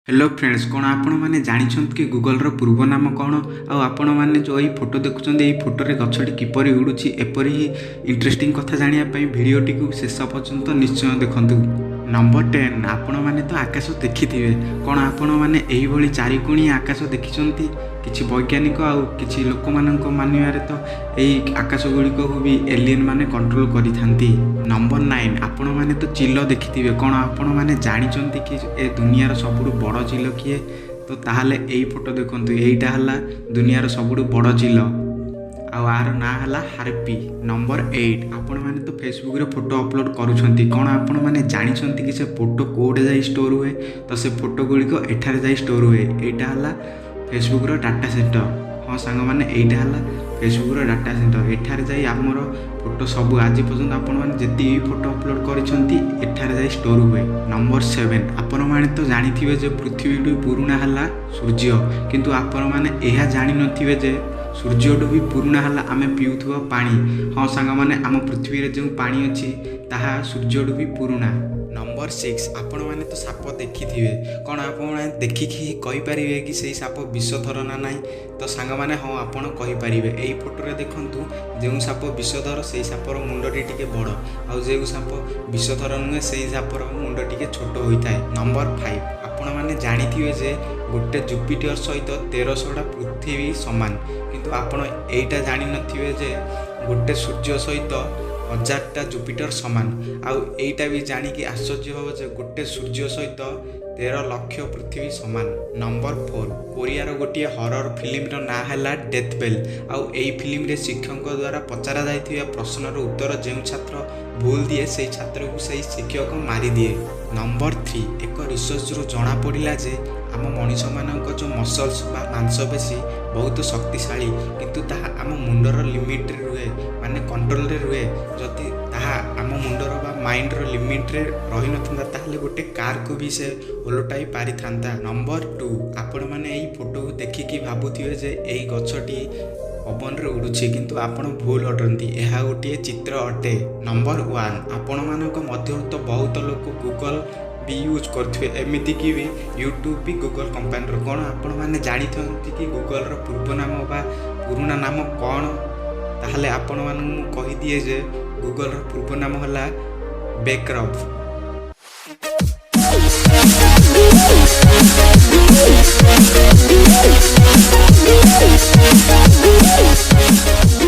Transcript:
Hello friends, କ'ଣ ଆପଣମାନେ ଜାଣିଛନ୍ତି କି ଗୁଗଲର ପୂର୍ବ ନାମ କ'ଣ? ଆଉ ଆପଣମାନେ ଯେଉଁ ଏଇ ଫଟୋ ଦେଖୁଛନ୍ତି, ଏଇ ଫଟୋରେ ଗଛଟି କିପରି ଉଡ଼ୁଛି? ଏପରି ହିଁ ଇଣ୍ଟରେଷ୍ଟିଂ କଥା ଜାଣିବା ପାଇଁ ଭିଡ଼ିଓଟିକୁ ଶେଷ ପର୍ଯ୍ୟନ୍ତ ନିଶ୍ଚୟ ଦେଖନ୍ତୁ। ନମ୍ବର 10। ଆପଣମାନେ ତ ଆକାଶ ଦେଖିଥିବେ। କ'ଣ ଆପଣମାନେ ଏହିଭଳି ଚାରିକୋଣିଆ ଆକାଶ ଦେଖିଛନ୍ତି? କିଛି ବୈଜ୍ଞାନିକ ଆଉ କିଛି ଲୋକମାନଙ୍କ ମାନିବାରେ ତ ଏଇ ଆକାଶ ଗୁଡ଼ିକକୁ ବି ଏଲିଏନ୍ ମାନେ କଣ୍ଟ୍ରୋଲ କରିଥାନ୍ତି। ନମ୍ବର 9। ଆପଣମାନେ ତ ଚିଲ ଦେଖିଥିବେ। କ'ଣ ଆପଣମାନେ ଜାଣିଛନ୍ତି କି ଏ ଦୁନିଆର ସବୁଠୁ ବଡ଼ ଚିଲ କିଏ? ତ ତାହେଲେ ଏଇ ଫଟୋ ଦେଖନ୍ତୁ। ଏଇଟା ହେଲା ଦୁନିଆର ସବୁଠୁ ବଡ଼ ଚିଲ ଆଉ ଆର ନାଁ ହେଲା ହାର୍ପି। ନମ୍ବର 8। ଆପଣମାନେ ତ ଫେସବୁକରେ ଫଟୋ ଅପଲୋଡ଼ କରୁଛନ୍ତି। କ'ଣ ଆପଣମାନେ ଜାଣିଛନ୍ତି କି ସେ ଫଟୋ କେଉଁଠି ଯାଇ ଷ୍ଟୋର ହୁଏ? ତ ସେ ଫଟୋ ଗୁଡ଼ିକ ଏଠାରେ ଯାଇ ଷ୍ଟୋର ହୁଏ। ଏଇଟା ହେଲା ଫେସବୁକର ଡାଟା ସେଣ୍ଟର। ହଁ ସାଙ୍ଗମାନେ, ଏଇଟା ହେଲା ଫେସବୁକର ଡାଟା ସେଣ୍ଟର। ଏଠାରେ ଯାଇ ଆମର ଫଟୋ ସବୁ, ଆଜି ପର୍ଯ୍ୟନ୍ତ ଆପଣମାନେ ଯେତିକି ବି ଫଟୋ ଅପଲୋଡ଼ କରିଛନ୍ତି, ଏଠାରେ ଯାଇ ଷ୍ଟୋର ହୁଏ। ନମ୍ବର 7। ଆପଣମାନେ ତ ଜାଣିଥିବେ ଯେ ପୃଥିବୀଠୁ ପୁରୁଣା ହେଲା ସୂର୍ଯ୍ୟ। କିନ୍ତୁ ଆପଣମାନେ ଏହା ଜାଣିନଥିବେ ଯେ ସୂର୍ଯ୍ୟଠୁ ବି ପୁରୁଣା ହେଲା ଆମେ ପିଉଥିବା ପାଣି। ହଁ ସାଙ୍ଗମାନେ, ଆମ ପୃଥିବୀରେ ଯେଉଁ ପାଣି ଅଛି, ତାହା ସୂର୍ଯ୍ୟଠୁ ବି ପୁରୁଣା। ନମ୍ବର 6। ଆପଣମାନେ ତ ସାପ ଦେଖିଥିବେ। କ'ଣ ଆପଣମାନେ ଦେଖିକି ହିଁ କହିପାରିବେ କି ସେଇ ସାପ ବିଷଧର ନା ନାହିଁ? ତ ସାଙ୍ଗମାନେ, ହଁ, ଆପଣ କହିପାରିବେ। ଏଇ ଫଟୋରେ ଦେଖନ୍ତୁ, ଯେଉଁ ସାପ ବିଷଧର, ସେଇ ସାପର ମୁଣ୍ଡଟି ଟିକେ ବଡ଼ ଆଉ ଯେଉଁ ସାପ ବିଷଧର ନୁହେଁ, ସେଇ ସାପର ମୁଣ୍ଡ ଟିକେ ଛୋଟ ହୋଇଥାଏ। ନମ୍ବର 5। ଆପଣମାନେ ଜାଣିଥିବେ ଯେ ଗୋଟେ ଜୁପିଟର ସହିତ 1300ଟା ପୃଥିବୀ ସମାନ। କିନ୍ତୁ ଆପଣ ଏଇଟା ଜାଣିନଥିବେ ଯେ ଗୋଟେ ସୂର୍ଯ୍ୟ ସହିତ 1000ଟା ଜୁପିଟର ସମାନ। ଆଉ ଏଇଟା ବି ଜାଣିକି ଆଶ୍ଚର୍ଯ୍ୟ ହେବ ଯେ ଗୋଟେ ସୂର୍ଯ୍ୟ ସହିତ 13 ଲକ୍ଷ ପୃଥିବୀ ସମାନ। ନମ୍ବର 4। କୋରିଆର ଗୋଟିଏ ହରର ଫିଲ୍ମର ନାଁ ହେଲା ଡେଥ୍ ବେଲ୍। ଆଉ ଏଇ ଫିଲ୍ମରେ ଶିକ୍ଷକଙ୍କ ଦ୍ୱାରା ପଚରା ଯାଇଥିବା ପ୍ରଶ୍ନର ଉତ୍ତର ଯେଉଁ ଛାତ୍ର ଭୁଲ ଦିଏ, ସେଇ ଛାତ୍ରକୁ ସେଇ ଶିକ୍ଷକ ମାରିଦିଏ। ନମ୍ବର 3। ଏକ ରିସର୍ଚ୍ଚରୁ ଜଣାପଡ଼ିଲା ଯେ ଆମ ମଣିଷମାନଙ୍କ ଯେଉଁ ମସଲ୍ସ ବା ମାଂସପେଶୀ ବହୁତ ଶକ୍ତିଶାଳୀ, କିନ୍ତୁ ତାହା ଆମ ମୁଣ୍ଡର ଲିମିଟରେ ରୁହେ, ମାନେ କଣ୍ଟ୍ରୋଲରେ ରୁହେ। ଯଦି ତାହା ଆମ ମୁଣ୍ଡର ବା ମାଇଣ୍ଡର ଲିମିଟରେ ରହିନଥାନ୍ତା, ତାହେଲେ ଗୋଟେ କାରକୁ ବି ସେ ଓଲଟାଇ ପାରିଥାନ୍ତା। ନମ୍ବର 2। ଆପଣମାନେ ଏଇ ଫଟୋକୁ ଦେଖିକି ଭାବୁଥିବେ ଯେ ଏଇ ଗଛଟି ପବନରେ ଉଡ଼ୁଛି, କିନ୍ତୁ ଆପଣ ଭୁଲ ଅଟନ୍ତି। ଏହା ଗୋଟିଏ ଚିତ୍ର ଅଟେ। ନମ୍ବର 1। ଆପଣମାନଙ୍କ ମଧ୍ୟରୁ ତ ବହୁତ ଲୋକ ଗୁଗଲ ବି ୟୁଜ୍ କରୁଥିବେ, ଏମିତିକି ବି ୟୁଟ୍ୟୁବ୍ ବି ଗୁଗଲ କମ୍ପାନୀର। କ'ଣ ଆପଣମାନେ ଜାଣିଥାନ୍ତି କି ଗୁଗଲର ପୂର୍ବ ନାମ ବା ପୁରୁଣା ନାମ କ'ଣ? ତାହେଲେ ଆପଣମାନଙ୍କୁ ମୁଁ କହିଦିଏ ଯେ ଗୁଗଲର ପୂର୍ବ ନାମ ହେଲା ବେକରବ୍। Thank you.